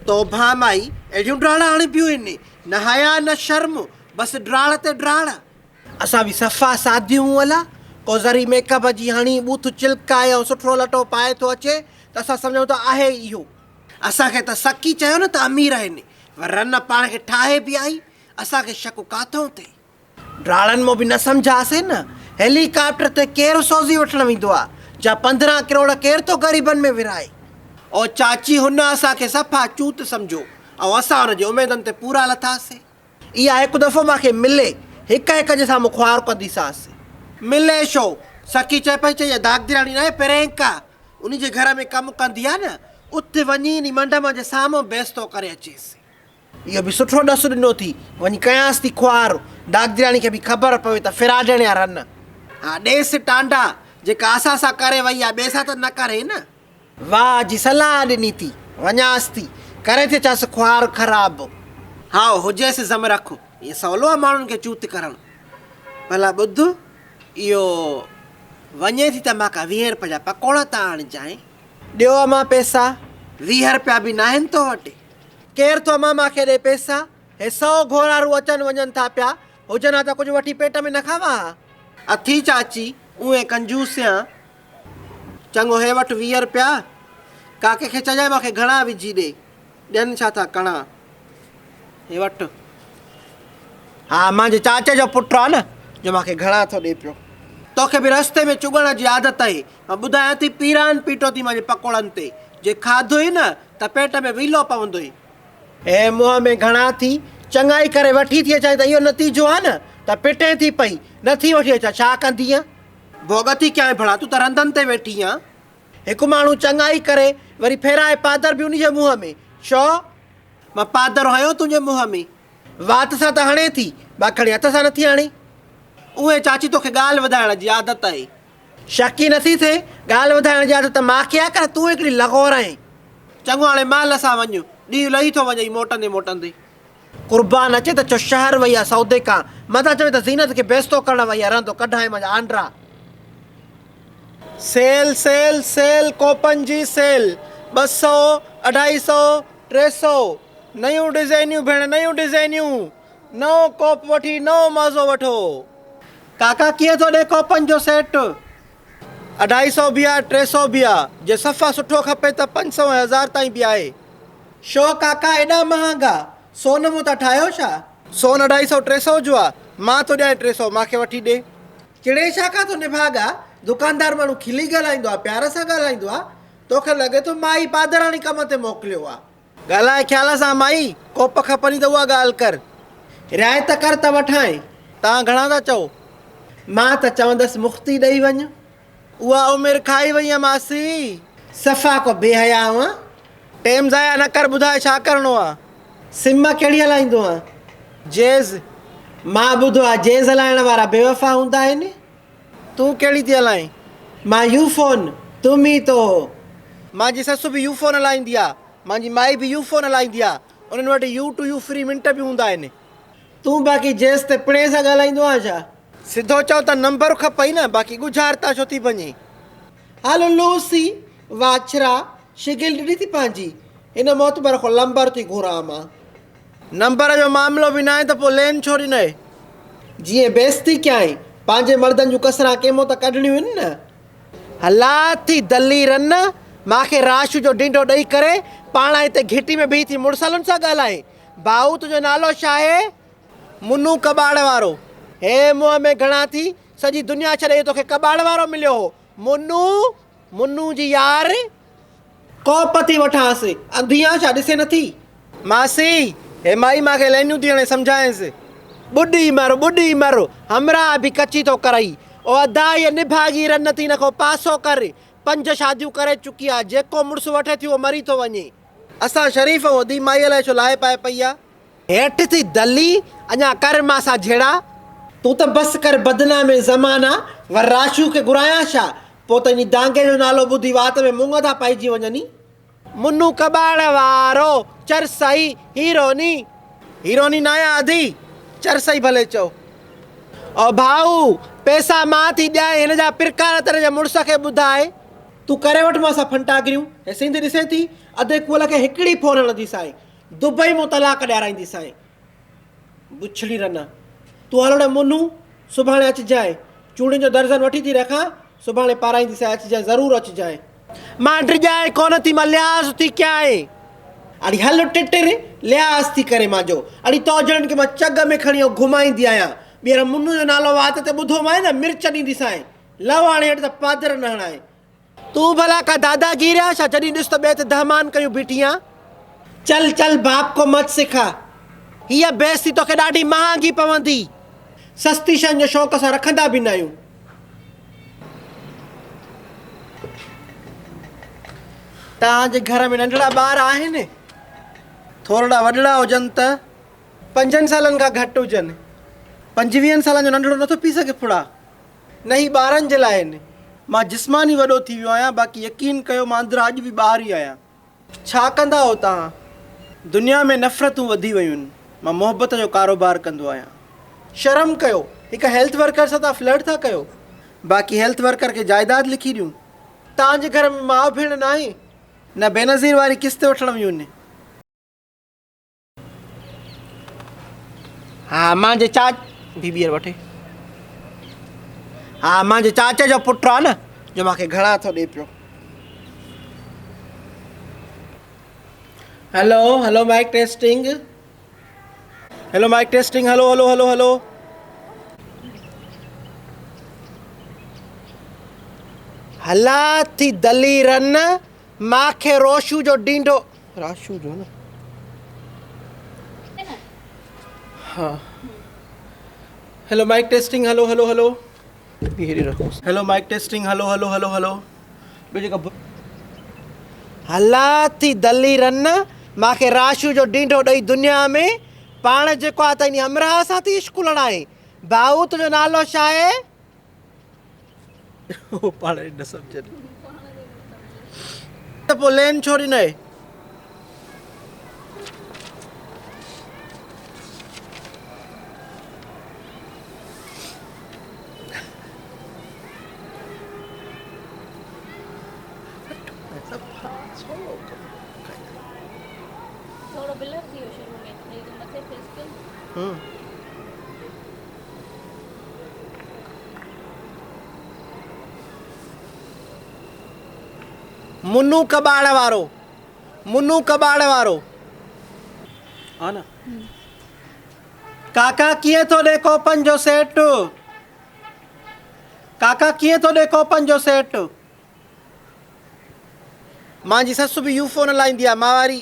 توبهه مائي، اهڙيون ڊاڙا هڻبيون آهن، نه حياء نه شرم، بس ڊاڙ تي ڊاڙ. اسان به صفا ساديون الا، ڪو ذري ميڪ اپ جي هڻي، ٻوٿ چلڪائي ۽ سٺو لٽو پائي ٿو اچي ته اسان سمجهون ته آهي ئي اهو. اسان کي ته سڪي چيو نه ته امير آهن، ور رن پاڻ کي ٺاهي به آئي، اسان کي شڪ ڪاٿئون ٿئي. ڊاڙن مون به نه سمجهياسين نه، هيلي ڪاپٽر تي ڪير سوزي وٺڻ ويندو آ، جا 15 ڪروڙ ڪير ٿو غريبن ۾ ورهائي. او چاچي هن اسان کي صفا چوت سمجهيو ۽ اسان هن جي اميدن تي پورا لٿاسين. اها هڪ دفعو مان کي ملي، هڪ هڪ جي سامهون خوار ڪنديسانس. ملي ڇو؟ سکي چئي پئي، چئي اها داغديراڻي ناهي پرينڪا، انهي جي گهر ۾ ڪم ڪندي آ نه، ات وڃي انهي منڍ مان جي سامهون بيستو ڪري اچيس. اهو به سٺو ڏس ڏنو ٿي، وڃي ڪيانس ٿي خوار، داغديراڻي کي به خبر پوي ته فراڊڻ يا رن. ها ڏيس ٽانڊا، جيڪا اسان سان ڪري وئي آ، ٻئي سان ته نه ڪري نه. واهه جي صلاح ڏني ٿي، وڃانس ٿي، ڪري ٿي اچانس خوار خراب. هائو هجيس زم رک، ائين سولو آ ماڻهن کي چوت ڪرڻ. ڀلا ٻڌ، اهو وڃين ٿي ته مان کان ويهين رپين جا پڪوڙا ته آڻجانء. ڏيو امان پئسا. 20 رپيا به ناهن تو وٽ؟ ڪير ٿو امان مان کي ڏي پئسا؟ هي سئو گهورارو اچن وڃن ٿا پيا، هجن ها ته ڪجهه وٺي پيٽ ۾ نه کاوان ها. اٿي چاچي، اونهين ڪنجوس آن. چڱو هي وٺ 20 رپيا، ڪاڪي کي چئجانء مان کي گهڻا وجهي ڏي. ڏين ڇا ٿا ڪڻا. هي وٺ. ها مانجي چاچي جو پٽ آ نه، جو مان کي گهڻا ٿو ڏي پيو. توکي به رستي ۾ چڳڻ جي عادت اهي. مان ٻڌايان ٿي پيران پيٽو ٿي مانجي پڪوڙن تي. جي کاڌوئي نه ته پيٽ ۾ ويلو پوندوئي. هي منهن ۾ گهڻا ٿي، چڱائي ڪري وٺي ٿي اچانء ته اهو نتيجو آ نه ته پٽين ٿي پئي، نه ٿي وٺي اچان ڇا ڪندينء؟ ڀوڳ ٿي ڪيانء ڀلا، تون ته رندن تي ويٺي آن. هڪ ماڻهو چڱائي ڪري وري ڦيرائي پادر به انهي جي منهن ۾. شو؟ مان پادر هنيو تنهنجي منهن ۾. وات سان ته هڻين ٿي، باکڻي هٿ سان نٿي هڻين. اونهين چاچي توکي ڳالهه وڌائڻ جي عادت آهي. شڪ ئي نٿي ٿئي، ڳالهه وڌائڻ جي عادت مان کي آهي ڪر تون هڪڙي لغور آهين. چڱو هاڻي مهل سان وڃ، ڏينهن لهي ٿو وڃئي موٽندي موٽندي. قربان اچي ته چو شهر وئي آ سودي کان، متان چوي ته زينت کي بيستو ڪرڻ وئي آ، رهندو ڪڍانء منجهه آنڊرا. سيل سيل سيل ڪوپن جي سيل، 200، 250، 300، نيون ڊزائنيون ڀيڻ نيون ڊزائنيون، نئون ڪوپ وٺي نئون مزو وٺو. ڪاڪا ڪيئن ٿو ڏي ڪوپن جو سيٽ؟ اڍائي سئو به آ، 300 به آ، جي صفا سٺو کپي ته 500 ۽ هزار تائين به آهي. شو ڪاڪا ايڏا مهانگا، سون مون تان ٺاهيو ڇا؟ سون اڍائي سئو 300 جو آ، مان ٿو ڏيانء 300، مان کي وٺي ڏي. چڙي ڇا کان ٿو نڀاڳا، دڪاندار ماڻهو کلي ڳالهائيندو آ، پيار سان ڳالهائيندو آ، توکي لڳي ٿو مائي پادراڻي ڪم تي موڪليو آ. ڳالهاء خيال سان مائي، ڪوپ کپني ته اها ڳالهه ڪر. رعايت ڪر ته وٺانء. توهان گهڻا ٿا چئو؟ مان ته چوندس مختي ڏئي وڃ. اها عمر کائي وئينء ماسي. صفا ڪو بي حيا آهان. ٽيم ضايع نه ڪر ٻڌاء ڇا ڪرڻو آ؟ سم ڪهڙي هلائيندو آن؟ جيز. مان ٻڌو آ جيز هلائڻ وارا بيوفا هوندا آهن. تون ڪهڙي ٿي هلائين؟ مان يو فون، تم ئي تو هو. مانجي سس به يو فون هلائيندي آ. مانجي مائي به يو فون هلائيندي آ. انهن وٽ U to U free minute به هوندا آهن. تون باقي جيس تي پڻهين سان ڳالهائيندو آهين ڇا؟ سڌو چئو ته نمبر کپئي نه، باقي ڳجهارتا ڇو ٿي ڀڃين؟ هل لوسي، واڇرا، شگل ڏٺي ٿي پنهنجي، هن معتبر کان لمبر ٿي گهران مان. نمبر جو معاملو به ناهي ته پوء لين ڇو ڏنئي؟ جيئن بيستي ڪيائين، پنهنجي مردن جون ڪسران ڪيمون ته ڪڍڻيون هن نه. هلا ٿي دلي رن، مان کي راشو جو ڊينڍو ڏئي ڪري، پاڻ هتي گهٽي ۾ بيهي ٿي مڙسالن سان ڳالهائين. ڀائو تنهنجو نالو ڇاهي؟ منو ڪٻاڙ وارو. هي منهن ۾ گهڻا ٿي، سڄي دنيا ڇڏي اهو توکي ڪٻاڙ وارو مليو هو. منو، منو جي يار. ڪوپ ٿي وٺانس، انڌي آن ڇا ڏسين نٿي؟ ماسي، هي مائي مان کي لينيون ٿي هڻي سمجهائينس. ٻڏي مر، ٻڏي مر، همراهه به ڪچي ٿو ڪرئي. او ادا هيء نڀاڳي رن ٿي هن کان پاسو ڪر. پنج شاديون ڪري چڪي آ، جيڪو مڙس وٺي ٿي اهو مري ٿو وڃي. اسان شريف آهيون ادي مائي الائي ڇو لاهي پائي پئي آ. هيٺ ٿي دلي، اڃا ڪر مان سان جهيڙا. تون ته بس ڪر بدنامي زمانا، ور راشو کي گهرايان ڇا؟ پوء ته انهي دانگي جو نالو ٻڌي وات ۾ مڱ ٿا پئجي وڃني. منو ڪٻاڙ وارو، چرسئي، هيروني. هيروني ناهيان ادي، چرسئي ڀلي چئو. او ڀائو، پئسا مان ٿي ڏيانء، هن جا پرڪار ته هن جي مڙس کي ٻڌاء. تون ڪري وٺ مان سان ڦنٽاگريون. هي سنڌ ڏسين ٿي، ادي ڪول کي هڪڙي فون هڻنديسانء، دبئي مون طلاق ڏيارائينديسانء. بڇڙي رنا، تون هل هوڏي منهن، سڀاڻي اچجانء. چوڙين جو درزن وٺي ٿي رکان، سڀاڻي پارائينديسانء، اچجانء ضرور اچجانء. مان ڊڄانء ڪونه ٿي، مان لحاظ ٿي ڪيانء. اڙي هل ٽٽر، لحاظ ٿي ڪرين مانجو. اڙي تو جهڙن کي مان چڳ ۾ کڻي ائون گهمائيندي آهيان. ٻيهر منهن جو نالو وات تي ٻڌومانء نه، مرچ ڏينديسانء. لو هاڻي هيٺ ته پادر نه هڻانء. تون ڀلا ڪا داداگيري آن ڇا، جڏهن ڏس ته ٻئي تي دهمان ڪيون بيٺي آن. چل چل باپ ڪو مت سکا. هيء بيعزتي توکي ڏاڍي مهانگي پوندي. سستي شين جو شوق اسان رکندا به ناهيون. توهان جي گهر ۾ ننڍڙا ٻار آهن؟ ٿورڙا وڏڙا هجن ته پنجن سالن کان گهٽ هجن. پنجويهن سالن جو ننڍڙو نٿو پي سگهي ڦڙا. نه هي ٻارن جي لاء آهن. مان جسماني وڏو ٿي ويو آهيان باقي يقين ڪيو مان اندران اڄ به ٻار ئي آهيان. ڇا ڪندا هو توهان؟ دنيا ۾ نفرتون وڌي ويون آهن. مان محبت جو ڪاروبار ڪندو آهيان. شرم ڪيو هڪ هيلٿ ورڪر سان توهان فلرٽ ٿا ڪيو. باقي هيلٿ ورڪر کي جائيداد لکي ڏيون. توهان جي گهر ۾ ماء ڀيڻ ناهي؟ نه بينظير واري قسط وٺڻ ويون آهن. ها مانجي چاچ بي ٻيهر وٺي. ها مانجي چاچي جو پٽ آ نه جو مانکي گهڻا ٿو ڏي پيو. Hello hello mic testing hello mic testing hello hello hello hello. هلا ٿي دلي رن مانکي روشو جو ڊينڊو راشو جو نه ها hello mic testing hello hello hello هيڏي رکو hello mic testing hello hello hello hello ٻيو جيڪا هلا ٿي دلي رن ماکي راشو جو ڊينڊو ڏئي دنيا ۾ پاڻ جيڪو آ ته انهي همراهه سان ٿي عشق لڙائين ڀائو تنهنجو نالو ڇا آهي هو پاڻ ئي نه سمجهن ته پوء لين ڇو ڏنئي؟ ٿورو بلر ٿي ويو شروع ۾ مٿي فيس پيو. منو ڪٻاڙ وارو منو ڪٻاڙ وارو ها نه ڪاڪا ڪيئن ٿو ڏي ڪوپن جو سيٽ ڪاڪا ڪيئن ٿو ڏي ڪوپن جو سيٽ مانجي سس به يو فون هلائيندي آ مان واري.